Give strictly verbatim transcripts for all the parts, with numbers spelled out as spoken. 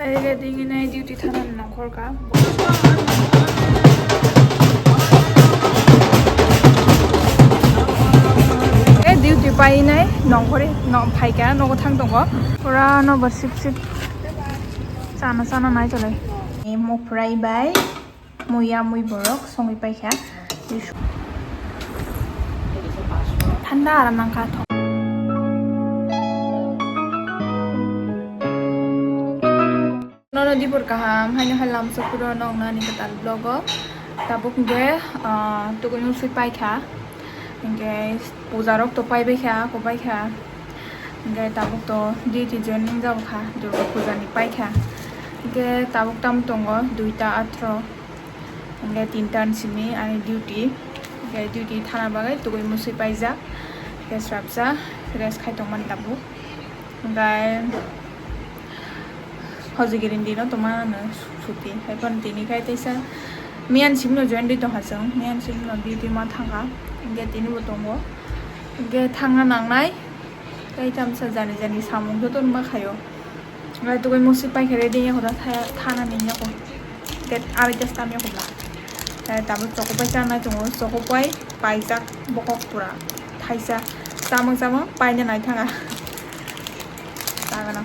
Ready hinwi duty thanani nongkhor kha. E duty painai nongkhorwi nong phaikha, nogo thang tongo. Pura nobar sip sip. Chana chana nai tolai. E mok fry bai. Muya mui borok songwi paikha. Thanda aram nangkha thok. Nono dibor kaham, haino hai lamsok phuru nong nani kwtal vlog o. Tabuk hwnkhe, ah, tugui nung swi paikha. Hwnkhe puja rok to paibaikha, kubaikha. Hwnkhe tabuk to duty joining jabokha, Durga puja ni paikha. Hwnkhe tabuk tam tongo duita athro. Hingke tinta ni simi ani duty, hingke duty thana bagwi tugui musui paijak, hingke swrapsa rest khai tongmani tabuk. Hingke hojigiri ni dino tongma ano suti, haiphano tini khai teisa miyan simi no join dui tongkha chwng, miyan simi no duty ma thangkha, hingke tini bo tongo, hingke thangna nangnai. Tei tamsa jani jani samung joto numa khaio. Ngai tugui musi paikhe ready yako da tha-, thana ni yako. Get arai just tam yako bla. Eh, tabuk chokopai chanai tongo, chokopai paijak bokok pura. Thaisa chamang chamang paina nai thanga. Chagana.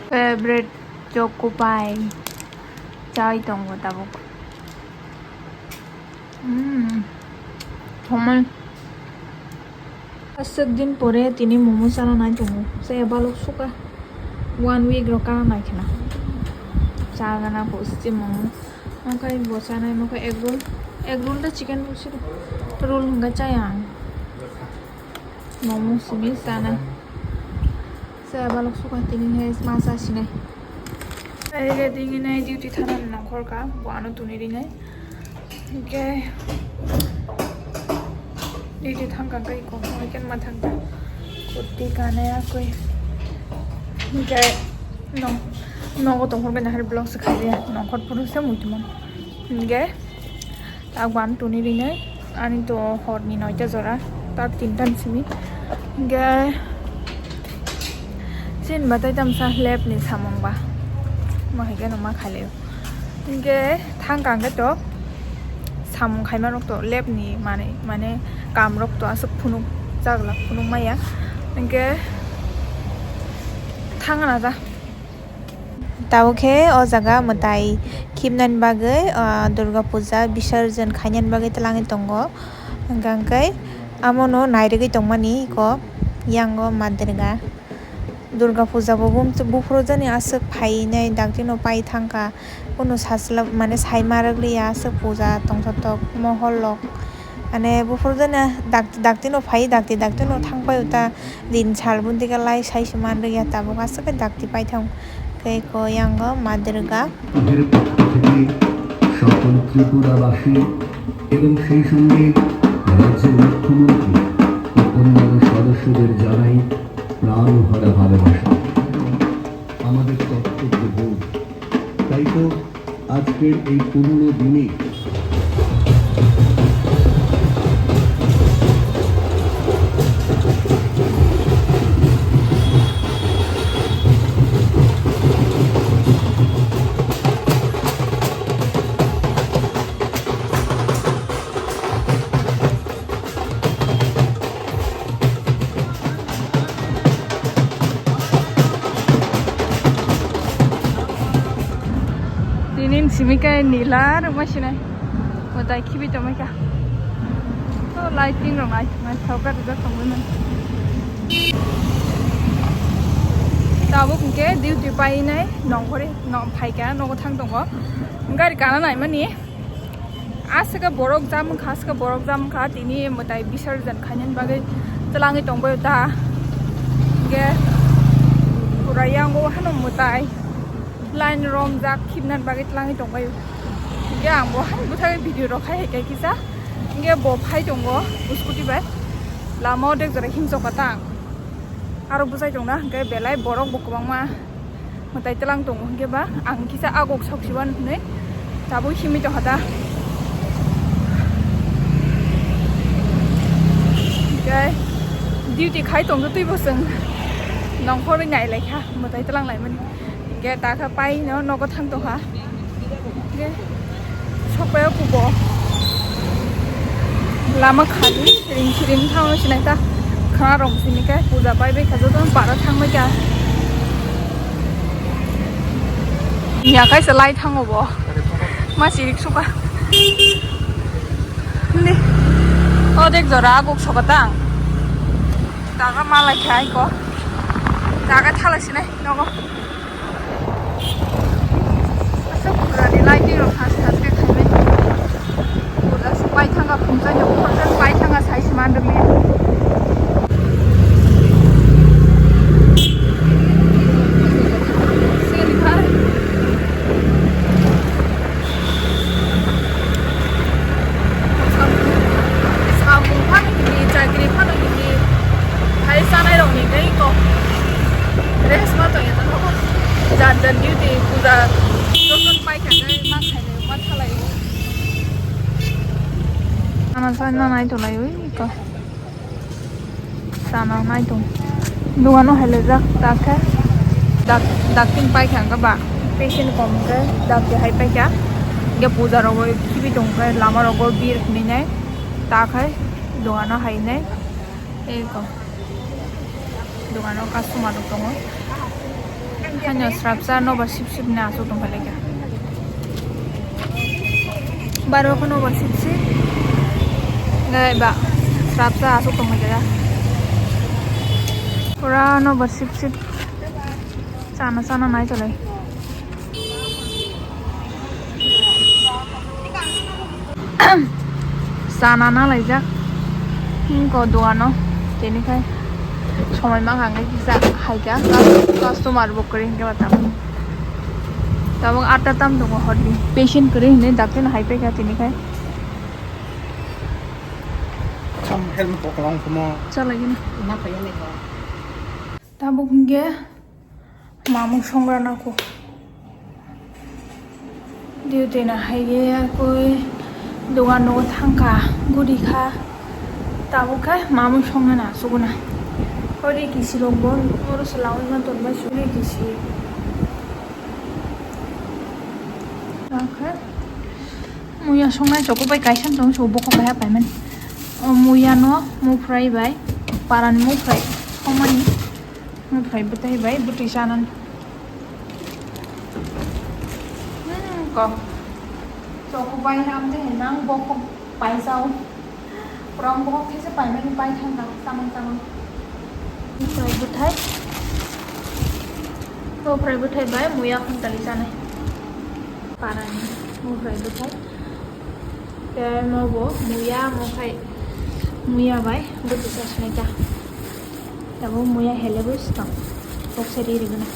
Favorite chokopai. Chai tongo tabuk. Hmm. Thomai. Aswk din pore tini momo chana nai tongo. Chaya balok suka. One week rok kana nai khena. Chagana bo usti momo. Okai bo chanai mokhe egg roll. Egg roll da chicken roll siro. Roll hwnga chaya ang. Momo simi chanai. Chaya balok suka tini hai ma cha sinai. Ai ready hinai duty thanani nongkhor kha, bo ano tuni rinai. Hingke duty thangkha khe kok hingke ma thangkha. Kurti kanai akoi. Hingke nong, nogo tongkhor bai nahar vlog se khaide, nongkhor phuru se muitu mano. Hingke Tabuk bo ano tuni rinai, ani to horni noita jora, ta tinta ni simi. Hingke chini batai tamsa lab ni samung ba, mo hai khe no ma khailai o. Hingke thang kang khe to samung khaima rok to lab ni mane, mane kam rok to aswk phunuk chagla phunuk maya. Hingke thang na da. Tabuk khe o jaga mwtai khibnani bagwi, ah, Durga puja bisurjon khainani bagwi twlangwi tongo. Hwnkha hwnkhe amono nairwgwi tongmani eko yango ma Durga. Durga puja bo bum-, buphuru jani aswk phainai dakti no pai thangkha. Kunu sachwlak mane saima rwgliya aswk puja tongthok thok mohor lok. Mane buphuru jani dak-, dakti no phai dakti dakti no thangpai uta. Din sal bun diga lai sai se man rwya tabuk aswk khe dakti paithang khe ko yango ma Durga. পক্ষে সকল ত্রিপুরাবাসী এবং সেই সঙ্গে রাজ্যের মুখ্যমন্ত্রী ও অন্যান্য সদস্যদের জানাই প্রাণভরা ভালোবাসা। আমাদের কর্তব্য বোধ, তাই তো আজকের এই পুণ্য দিনে Tinin simi khe nila rwma sinai. Mwtai khibi tongmai kha. To lighting rok nai, naithok khe rijak tongwi man. Tabuk hwnkhe duty painai nongkhorwi nong phaikha, nogo thang tongo. Gari kana naimani. Aswk khe borok jam wngkha, aswk khe borok jam wngkha, tini mwtai bisurjon khainani bagwi twlangwi tongbaio ta. Hwnkhe pura yango hano mwtai line romjak khibnani bagwi twlangwi tongbaio. Hwnkhe ang bo hai bwthagwi video rok khai hai khe kisa. Hwnkhe bo phai tongo scooty bai. Lama o dek jora himsok kha ta ang. Aro bwsai tongna hwnkhe belai borok bo kwbangma mwtai twlang tongo hwnkhe ba ang kisa agok sok siban hwnwi tabuk himwi tongkha ta. Hwnkhe duty khai tongtwi bo chwng nongkhorwi nailaikha mwtai twlang laimani. Gate ta khe pai no nogo thang tongkha. Ge, sokpai o kubo. Lama khali, ring siring thang sinai ta. Khana rong sini khe puja pai bai kha joto para thang bai kha. Ya kaisa lai thango bo. Ma sirik suka. Ni. O dek jora aguk soka tang. Daga malai khai ko. Daga thala sinai nogo. Aswk bwrwni lighting rok has has khe khaimani. Puja se paithanga phunukjani, ukhorjak paithanga sai se manrwkliya. Samung phano hini, chakri phano hini, hai chanai rok ni tei kok rest ma tong ya tong kho. Jan jan duty puja joto pai kha nai ma khainai ma thalai. Ama sa na nai tong lai ui ko. Sana nai tong. Dogano hai le jak ta khe. Dak, dak tin pai kha ba. Patient kom khe dak de hai pai kha. Ge puja rok bai khibi tong khe lama rogo bir khni nai. Ta khai dogano hai nai. Ei ko. Dogano customer rok tongo. Hanya srapsa nobar sip sip na aswk tong kha lai kha. Baro kheno ba sip sip. Ngai ba srapsa aswk tong kha. Pura nobar sip sip. Chana chana nai tolai. Chana na laijak. Hingko dogano. Tini khai. Somoi mangkha hingke kisa haika. Customer bo kwrwi hingke ba tamo. Tabuk atta tam tongo horni. Patient kwrwi hinwi doctor no hai paikha tini khai. Sam helmet kokolong komo. Chalai gini. Tabuk hingke mamung songra nangkho. Duty na hai ye koi dogan no thangkha guri kha. Tabuk khe mamung songna na suguna. Ori kisi rok bo oro se lawi ma ton bai suri kisi. Muya songnai choko bai kaisa tong so bokol kaiha paimani. O muya no mufrai bai paran mufrai songmani. Mufrai bwtai bai bwtwi chanani. Hmm, ko. Choko bai ham de nang bokol paisa o. Pura ang bohok khe se paimani pai thangkha, samung samung. Mufrai bwthai. Mufrai bwthai bai muya khuntali chanai. Parani mufrai bwthai. Tei mo bo muya, mo khai muya bai bwthai sa sinai ta. Tabo muya hele bo swkang. Kok sai ri rigwna.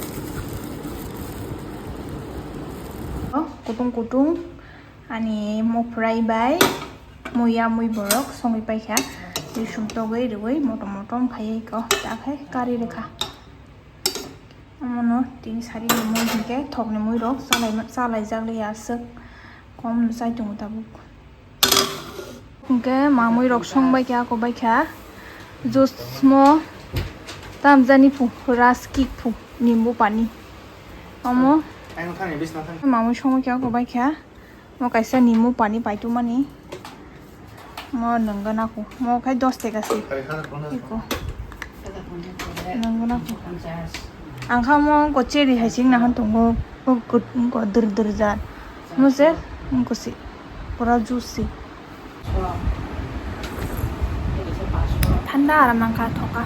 Oh, kutung kutung. Ani mufrai bai muya mui borok songwi paikha. Tei sumtogwi rwui motom motom phaiwi kok ta khai kari rwkha. Omono tini sari ni mui hinkhe thokni mui rok chalai, chalaijak liya aswk kom chai tongo tabuk. Hinkhe mamui rok song baikha, ako baikha juice mo tamjani phu, ras kik phu, nimbu pani. Omo mamui song baikha, ako baikha. Mo kaisa nimu pani paitumani. Mo nungana ko. Mo khai dos teka si. Iko. Nungana ko. Ang kha mo ko cheri hai sing na han tongo. Ko kut ko dur dur jat. Mo se ko si. Pura juice si. Thanda aram nang kha thoka.